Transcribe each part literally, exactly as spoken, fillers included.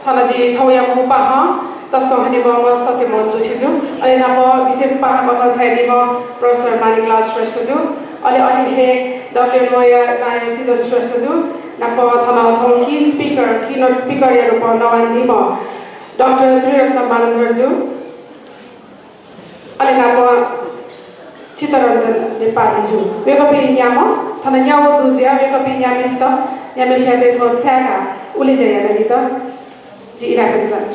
थन जि थौंया मू पाहां तसकं हनेबहःम्ह सत्यमोहन जोशीजु, अले नाप विशेष पाहां कथं झायादीम्ह प्रोफेसर माणिकलाल श्रेष्ठजु, अले अथे हे दकले न्वया नायः सिद्धन श्रेष्ठजु, नाप थन थौं key speaker, keynote speaker या रूपं नवानादीम्ह डाक्टर त्रिरत्न मानन्धरजु, अले नाप चित्तरञ्जन नेपालीजु। वय्कःपिं न्याम्ह, थन न्यागू दु जुयाः वय्कःपिं न्याम्हसित, न्याम्हसिया चाहिँ थ्व छाय्काः उलेज्या यानादीत जि इनाप यानाच्वना।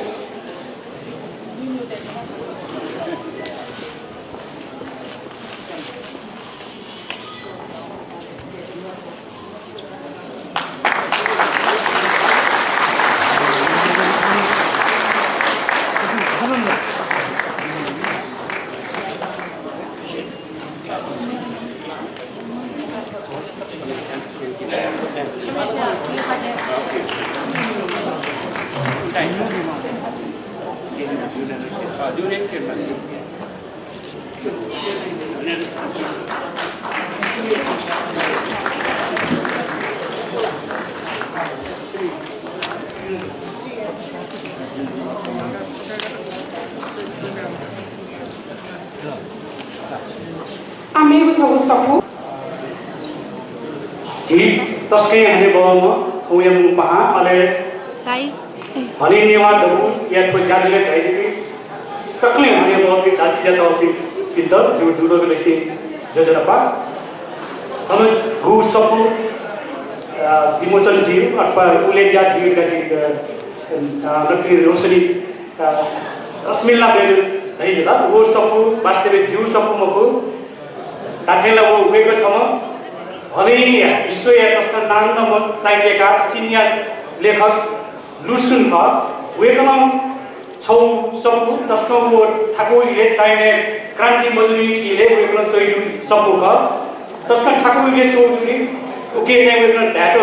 आः मेगु छगू सफू। झी तसकं हनेबहःम्ह थौंया मू पाहां, अले हलिं नेवाः दबूया थ्व ज्याझ्वलय् झायादीपिं सकलें हनेबहःपिं दाजुकिजापिन्त जिगु दुनुगलंनिसें ज्वजलपा। थन गु सफू, अ, विमोचन जुइ अथवा उलेज्या जुइ धकाः, अ, अ, नकतिनि रोशनी, अ, रश्मिला बेलु धइगु ला। व सफू वास्तवय् जिगु सफू मखु। धात्थें ला व वय्कः छम्ह हलिं विश्वया तसकं नांजाःम्ह साहित्यकार, चिनियाँ लेखक, लुसुन खः। वय्कलं छगू सफू तसकं व थाकुगु इलय्, चाइनाय् क्रान्ति मजूगु इलय् वय्कलं च्वयादीगु सफू खः। तसकं थाकुगु इलय् च्वंगु जुइ, उकी चाहिँ वय्कलं धायेत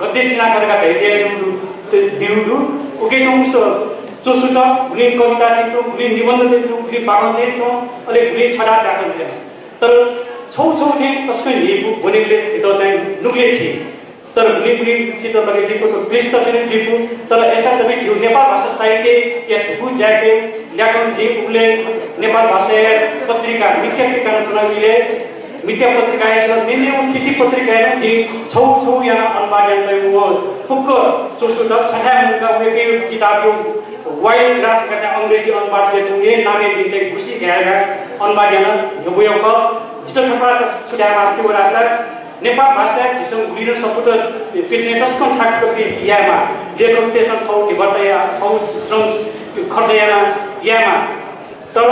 गद्य चिनाखँ धकाः धयादीगु दु, दीगु दु। उकी च्वंगु स-, च्वसुत, गुलिं कविता थें च्वं, गुलिं निबन्ध थें च्वं, गुलिं बाखं थें च्वं, अले गुलिं छधाः बाखं थें। तर छगू छगू थें तसकं न्ह्यइपु ब्वनेबलय् झीत चाहिँ नुगलय् थी। तर गुलिं गुलिं चित्र लगे जुइपु, क्लिष्ट थें जुइपु, तर अय्सां तबि झीगु नेपाल भाषा साहित्यया धुकू ज्याके ल्याकं जिं उबलय् नेपाल भाषाया पत्रिका मिथ्या पिकानाच्वनागु इलय् मिथ्या पत्रिकाया नं मेमेगु थीथी पत्रिकाया नं जिं छगू छगू यानाः अनुवाद यानातयागु व फुक्क च्वसुत छथाय् मुंकाः वय्कःया किताबया वाइल्ड ग्रास धकाः चाहिँ अंग्रेजी अनुवाद जुयाच्वंगु हे नामय् जिं चाहिँ गुसि घाये घाये अनुवाद यानाः न्ह्यब्वयागु खः। जितः छपा छु धाये मास्ति वल धाःसा नेपाल भाषाय् झीसं गुलिं नं सफूत पिने तसकं थाकुगु यायेमाः। लेखकतय्सं थःगु धिबात यानाः, थःगु श्रम खर्च यानाः यायेमाः। तर,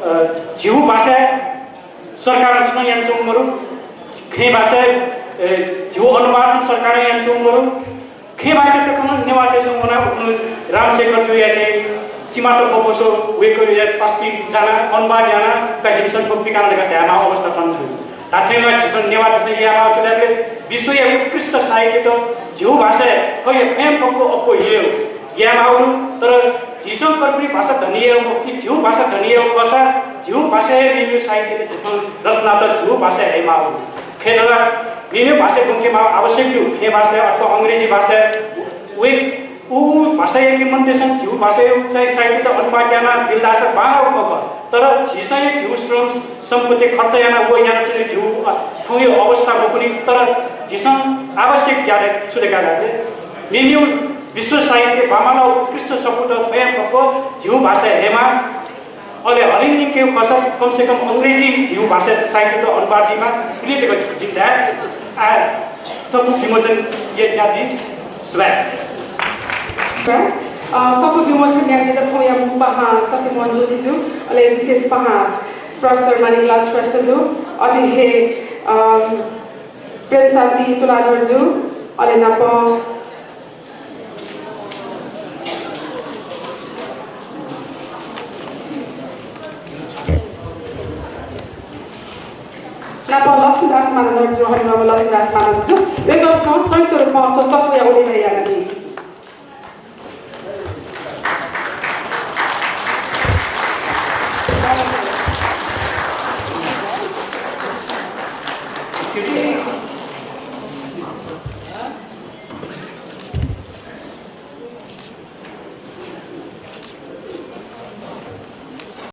अ, झीगु भाषाय् सरकारं छुं यानाच्वंगु मदु। खय् भाषाय्, अ, झीगु अनुवाद सरकारं यानाच्वंगु मदु। खय् भाषाय् तकं नेवाःतय्सं वनाः उखुन्हु रामशेखरजुया चाहिँ चिमात बबस वय्कःया पासापिं जानाः अनुवाद यानाः का जिमिसं थ्व पिकाना धकाः धायेमाःगु अवस्था थन दु। धात्थें ला झीसं नेवाःतय्सं यायेमाःगु छु धाःसा विश्वया उत्कृष्ट साहित्यत झीगु भाषाय् खः, खय् फक्व अप्वः हे यायेमाःगु दु। तर झीसं कर्पुरी भाषा धनी यायेगु मखु, झीगु भाषा धनी यायेगु खःसा झीगु भाषाया मेमेगु साहित्यत झीसं रचनात झीगु भाषाय् हयेमाःगु दु। खय् धाःसा मेमेगु भाषाय् ब्वंकेमाःगु आवश्यक दु। खय् भाषाय् अथवा अंग्रेजी भाषाय् वय् उ, उ भाषाया निमन्ते सं झीगु भाषाया चाहिँ साहित्यत अनुवाद यानाः बिल धाःसा बांलाःगु खः। तर झीसं हे झीगु श्रम सम्पत्ति खर्च यानाः व यानाच्वने झीगु, अ, थौंया अवस्था मखुनि। तर झीसं आवश्यक ज्या छु धकाः धाःसा मेमेगु विश्व साहित्य बांबांलाःगु उत्कृष्ट सफूत फय् फक्व झीगु भाषाय् हयेमाः। अले हलिं निंकेगु खःसा कम से कम अंग्रेजी झीगु भाषाय् साहित्यत अनुवाद जुइमाः। थुलि जक जिं धाये। आः सफू विमोचन याये ज्या जुइ। सुभाय्। अ, सफू विमोचन यायेत थौंया मू पाहां सत्यमोहन जोशीजु, अले विशेष पाहां प्रोफेसर माणिकलाल श्रेष्ठजु, अथे हे, अ, प्रेमशान्ति तुलाधरजु, अले नाप नाप लक्ष्मीदास मानन्धरजु, हनेबहःम्ह लक्ष्मीदास मानन्धरजु, वय्कःपिन्सं संयुक्त रूपमा थ्व सफूया उलेज्या यानादी।